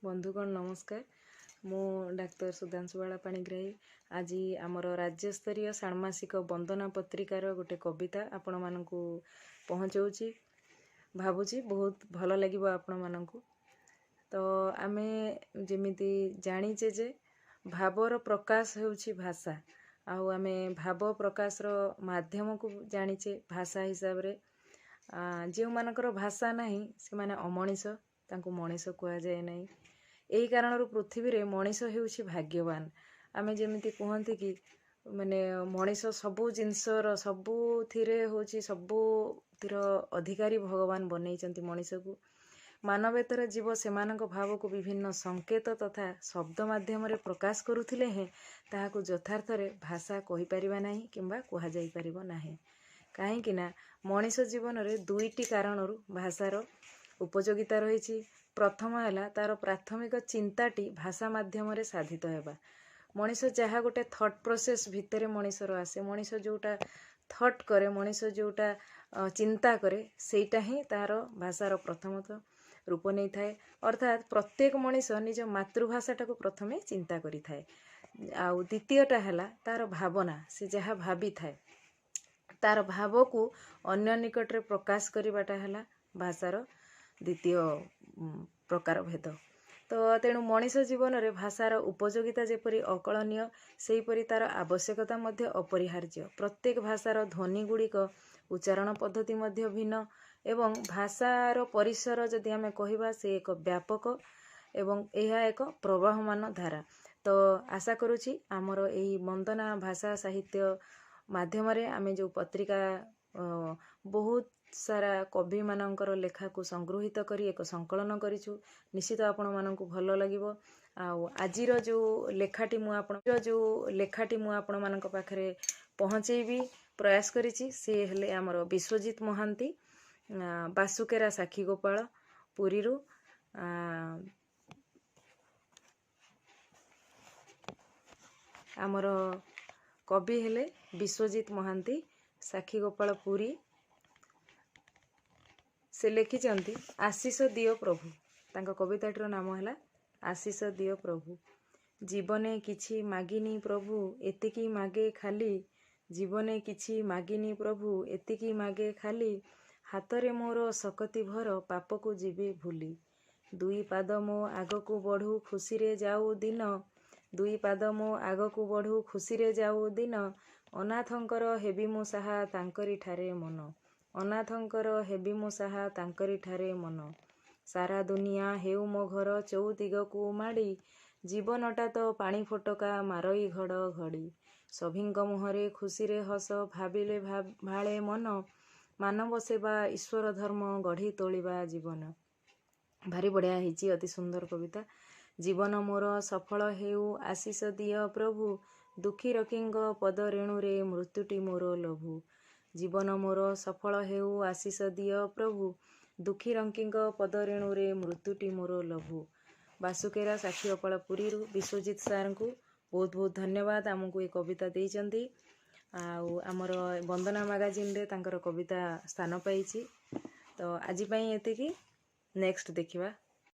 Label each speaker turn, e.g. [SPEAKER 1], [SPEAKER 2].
[SPEAKER 1] ବନ୍ଧୁଗଣ ନମସ୍କାର। ମୁଁ ଡାକ୍ତର ସୁଧାଂଶୁବାଳା ପାଣିଗ୍ରାହୀ। ଆଜି ଆମର ରାଜ୍ୟସ୍ତରୀୟ ଷାଣ୍ମାସିକ ବନ୍ଦନା ପତ୍ରିକାର ଗୋଟେ କବିତା ଆପଣମାନଙ୍କୁ ପହଞ୍ଚଉଛି। ଭାବୁଛି ବହୁତ ଭଲ ଲାଗିବ ଆପଣମାନଙ୍କୁ। ତ ଆମେ ଯେମିତି ଜାଣିଛେ ଯେ ଭାବର ପ୍ରକାଶ ହେଉଛି ଭାଷା, ଆଉ ଆମେ ଭାବ ପ୍ରକାଶର ମାଧ୍ୟମକୁ ଜାଣିଛେ ଭାଷା ହିସାବରେ। ଯେଉଁମାନଙ୍କର ଭାଷା ନାହିଁ ସେମାନେ ଅମଣିଷ, ତାଙ୍କୁ ମଣିଷ କୁହାଯାଏ ନାହିଁ। ଏହି କାରଣରୁ ପୃଥିବୀରେ ମଣିଷ ହେଉଛି ଭାଗ୍ୟବାନ। ଆମେ ଯେମିତି କୁହନ୍ତି କି ମାନେ ମଣିଷ ସବୁ ଜିନିଷର ସବୁଥିରେ ହେଉଛି ସବୁଥିର ଅଧିକାରୀ ଭଗବାନ ବନେଇଛନ୍ତି ମଣିଷକୁ। ମାନବେତର ଜୀବ ସେମାନଙ୍କ ଭାବକୁ ବିଭିନ୍ନ ସଂକେତ ତଥା ଶବ୍ଦ ମାଧ୍ୟମରେ ପ୍ରକାଶ କରୁଥିଲେ ହେଁ ତାହାକୁ ଯଥାର୍ଥରେ ଭାଷା କହିପାରିବା ନାହିଁ କିମ୍ବା କୁହାଯାଇପାରିବ ନାହିଁ। କାହିଁକି ନା ମଣିଷ ଜୀବନରେ ଦୁଇଟି କାରଣରୁ ଭାଷାର ଉପଯୋଗିତା ରହିଛି। ପ୍ରଥମ ହେଲା ତା'ର ପ୍ରାଥମିକ ଚିନ୍ତାଟି ଭାଷା ମାଧ୍ୟମରେ ସାଧିତ ହେବା। ମଣିଷ ଯାହା ଗୋଟେ ଥଟ୍ ପ୍ରୋସେସ୍ ଭିତରେ ମଣିଷର ଆସେ, ମଣିଷ ଯେଉଁଟା ଥଟ୍ କରେ, ମଣିଷ ଯେଉଁଟା ଚିନ୍ତା କରେ, ସେଇଟା ହିଁ ତା'ର ଭାଷାର ପ୍ରଥମତଃ ରୂପ ନେଇଥାଏ। ଅର୍ଥାତ୍ ପ୍ରତ୍ୟେକ ମଣିଷ ନିଜ ମାତୃଭାଷାଟାକୁ ପ୍ରଥମେ ଚିନ୍ତା କରିଥାଏ। ଆଉ ଦ୍ୱିତୀୟଟା ହେଲା ତା'ର ଭାବନା, ସେ ଯାହା ଭାବିଥାଏ ତା'ର ଭାବକୁ ଅନ୍ୟ ନିକଟରେ ପ୍ରକାଶ କରିବାଟା ହେଲା ଭାଷାର ଦ୍ୱିତୀୟ ପ୍ରକାର ଭେଦ। ତ ତେଣୁ ମଣିଷ ଜୀବନରେ ଭାଷାର ଉପଯୋଗିତା ଯେପରି ଅକଳନୀୟ, ସେହିପରି ତା'ର ଆବଶ୍ୟକତା ମଧ୍ୟ ଅପରିହାର୍ଯ୍ୟ। ପ୍ରତ୍ୟେକ ଭାଷାର ଧ୍ୱନି ଗୁଡ଼ିକ ଉଚ୍ଚାରଣ ପଦ୍ଧତି ମଧ୍ୟ ଭିନ୍ନ ଏବଂ ଭାଷାର ପରିସର ଯଦି ଆମେ କହିବା ସେ ଏକ ବ୍ୟାପକ ଏବଂ ଏହା ଏକ ପ୍ରବାହମାନ ଧାରା। ତ ଆଶା କରୁଛି ଆମର ଏଇ ବନ୍ଦନା ଭାଷା ସାହିତ୍ୟ ମାଧ୍ୟମରେ ଆମେ ଯେଉଁ ପତ୍ରିକା ବହୁତ ସାରା କବିମାନଙ୍କର ଲେଖାକୁ ସଂଗୃହୀତ କରି ଏକ ସଂକଳନ କରିଛୁ, ନିଶ୍ଚିତ ଆପଣମାନଙ୍କୁ ଭଲ ଲାଗିବ। ଆଉ ଆଜିର ଯେଉଁ ଲେଖାଟି ମୁଁ ଆପଣ ଆପଣମାନଙ୍କ ପାଖରେ ପହଞ୍ଚେଇବି ପ୍ରୟାସ କରିଛି, ସେ ହେଲେ ଆମର ବିଶ୍ୱଜିତ ମହାନ୍ତି, ବାସୁକେରା ସାକ୍ଷୀଗୋପାଳ, ପୁରୀରୁ। ଆମର କବି ହେଲେ ବିଶ୍ୱଜିତ ମହାନ୍ତି, ସାକ୍ଷୀଗୋପାଳ, ପୁରୀ। ସେ ଲେଖିଛନ୍ତି ଆଶିଷ ଦିଅ ପ୍ରଭୁ। ତାଙ୍କ କବିତାଟିର ନାମ ହେଲା ଆଶିଷ ଦିଅ ପ୍ରଭୁ। ଜୀବନେ କିଛି ମାଗିନି ପ୍ରଭୁ ଏତିକି ମାଗେ ଖାଲି, ଜୀବନେ କିଛି ମାଗିନି ପ୍ରଭୁ ଏତିକି ମାଗେ ଖାଲି, ହାତରେ ମୋର ଶକତି ଭର ପାପକୁ ଯିବି ଭୁଲି। ଦୁଇ ପାଦ ମୋ ଆଗକୁ ବଢ଼ୁ ଖୁସିରେ ଯାଉ ଦିନ, ଦୁଇ ପାଦ ମୋ ଆଗକୁ ବଢ଼ୁ ଖୁସିରେ ଯାଉ ଦିନ, ଅନାଥଙ୍କର ହେବି ମୁଁ ସାହା ତାଙ୍କରି ଠାରେ ମନ, ଅନାଥଙ୍କର ହେବି ମୁଁ ସାହା ତାଙ୍କରି ଠାରେ ମନ। ସାରା ଦୁନିଆ ହେଉ ମୋ ଘର ଚଉଦିଗକୁ ମାଡ଼ି, ଜୀବନଟା ତ ପାଣି ଫୋଟକା ମାରଇ ଘଡ଼ ଘଡ଼ି। ସଭିଙ୍କ ମୁହଁରେ ଖୁସିରେ ହସ ଭାବିଲେ ଭାଳେ ମନ, ମାନବ ସେବା ଈଶ୍ୱର ଧର୍ମ ଗଢ଼ି ତୋଳିବା ଜୀବନ। ଭାରି ବଢ଼ିଆ ହେଇଛି, ଅତି ସୁନ୍ଦର କବିତା। ଜୀବନ ମୋର ସଫଳ ହେଉ ଆଶିଷ ଦିଅ ପ୍ରଭୁ, ଦୁଃଖୀ ରଙ୍କୀଙ୍କ ପଦ ରେଣୁରେ ମୃତ୍ୟୁଟି ମୋର ଲଭୁ। ଜୀବନ ମୋର ସଫଳ ହେଉ ଆଶିଷ ଦିଅ ପ୍ରଭୁ, ଦୁଃଖୀ ରଙ୍କୀଙ୍କ ପଦ ରେଣୁରେ ମୃତ୍ୟୁଟି ମୋର ଲଭୁ। ବାସୁକେରା ସାକ୍ଷୀଗୋପାଳ, ପୁରୀରୁ ବିଶ୍ୱଜିତ ସାର୍ଙ୍କୁ ବହୁତ ବହୁତ ଧନ୍ୟବାଦ, ଆମକୁ ଏ କବିତା ଦେଇଛନ୍ତି। ଆଉ ଆମର ବନ୍ଦନା ମାଗାଜିନରେ ତାଙ୍କର କବିତା ସ୍ଥାନ ପାଇଛି। ତ ଆଜି ପାଇଁ ଏତିକି, ନେକ୍ସଟ ଦେଖିବା।